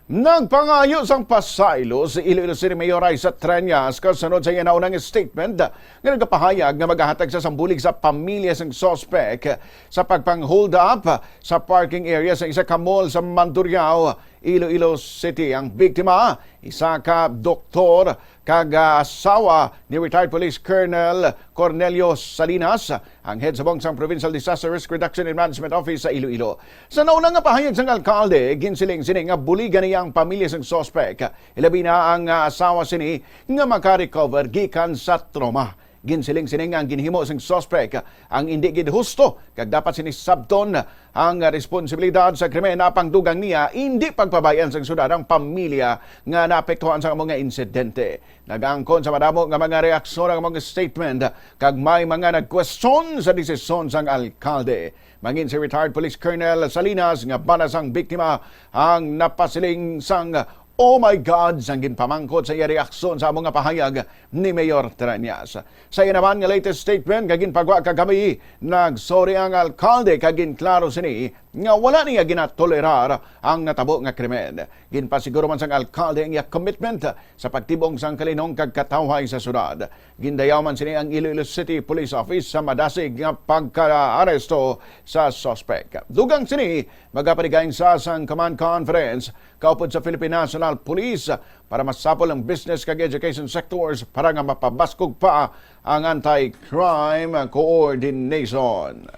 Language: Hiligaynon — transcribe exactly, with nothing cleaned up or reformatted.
Nagpangayo sang pasaylo si Iloilo City Mayor Raisa Treñas kasunod sa iya naunang statement nga nagapahayag nga magahatag sa sambulig sa pamilya sang suspek sa pagpang-hold up sa parking area sa isa ka mall sa Mandurriao, Iloilo City. Ang biktima, isa ka doktor kag, ah, asawa ni retired Police Colonel Cornelio Salinas, ang head sa bungtang Provincial Disaster Risk Reduction and Management Office sa Iloilo. Sa nauna nga pahayag sang alkalde, ginsiling sini nga buligan niya ang pamilya sang suspek, ilabi na ang, ah, asawa sini nga maka-recover gikan sa trauma. Ginsiling sini nga ang ginhimo sang suspek ang indi gid husto kag dapat sini sabton ang responsibilidad sa krimen, apang dugang niya indi pagpabay-an sang syudad ang pamilya nga naapektuhan sa amo nga insidente. Nagaangkon sa madamo nga mga reaksyon ang mga statement kag may mga nagkwestiyon sa desisyon sang alkalde. Mangin si retired Police Colonel Salinas nga bana sang biktima ang napasiling sang "Oh my God" sang ginpamangkot sa iya reaksyon sa amo nga pahayag ni Mayor Treñas. Sa iya naman nga latest statement nga ginpagwa kagahapon, nagsorry ang alkalde kag ginklaro sini nga wala niya ginatolerar ang natabo nga krimen. Ginpasiguro man sang alkalde ang iya commitment sa pagtib-ong sang kalinong kag katawhay sa syudad. Gindayaw man sini ang Iloilo City Police Office sa madasig nga pagkaaresto sa suspek. Dugang sini, magapaligay sa sang command conference kaupod sa Philippine National Police para masapol ang business kag education sectors para nga mapabaskog pa ang anti-crime coordination.